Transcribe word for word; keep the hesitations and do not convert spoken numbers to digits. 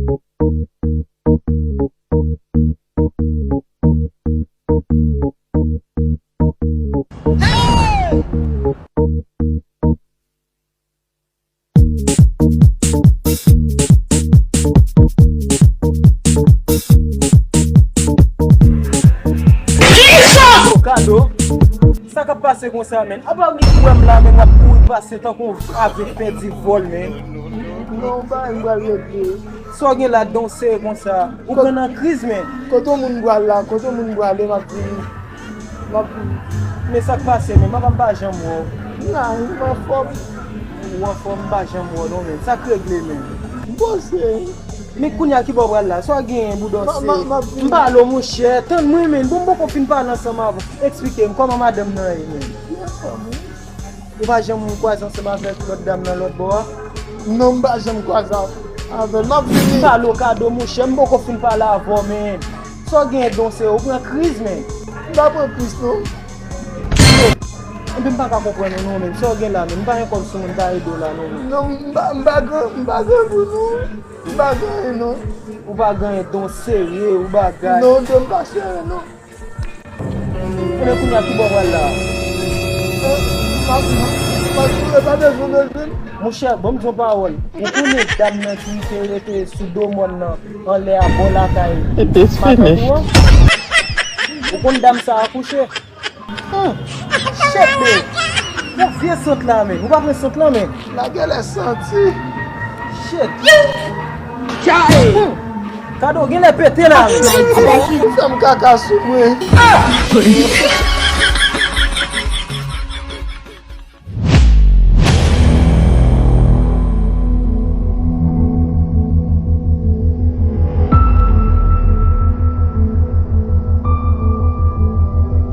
Kado, sa k ap pase konsa, menn? Apa w gen pou wè m la, menn, w ap kouri pase tankou yon avèg pèdi vòl, menn. Non, bagay m pral regle. Sa w gen la, donse konsa? Ou pran nan kriz, menn. Kote yon moun pral la, kote yon moun prale, m ap vini. M ap vini. Men sa k pase, menn? Apa m pa janm wè w? M la, m anfòm. Ou anfòm, m pa janm wè w non, menn. Sa k regle, menn? M poze. Men kounye a ki bò w pral la? Sa w genyen pou danse? M pa lo, monchè. Tann mwen, menn. Bon, m poko fin pale ansanm avè w. Eksplike m kòman madanm nan ye, menn. Ou pa janm kwaze ansanm avèk lòt dam nan lòt bò a? Non, m pa janm kwaze avè l. M ap vini. M pa lo, Kado, monchè. M poko fin pale avè w, menn. Sa w genyen, donse? Ou pran kriz, menn. M pa pran kriz, non. Ebyen, m pa ka konprann ou non, menn. Sa w gen la, menn? M pa gen kòb sou mwen, m ta ede w la non, menn. Non, m pa, m pa gen, m pa gen pou nou. M pa gen anyen non. Ou pa gen anyen, donse, ou bagay. Non, don, m pa sere non. Ebyen, kounye a ki bò w pral la? M ap, m ap, m ap, m ap, pa bezwen, bezwen. Monchè, ban m di yon pawòl. Ou konnen dam nan ki te rete sou do mòn nan anlè a bò lakay matant ou an? Ou konn dam sa akouche? Hmm. Shit, bro. Yon vye sant la, menn. Ou pa pran sant lan, menn? Lage lè santi. Shit. Hmm. Kado genlè pete la, menn. Ou fè m kaka sou mwen.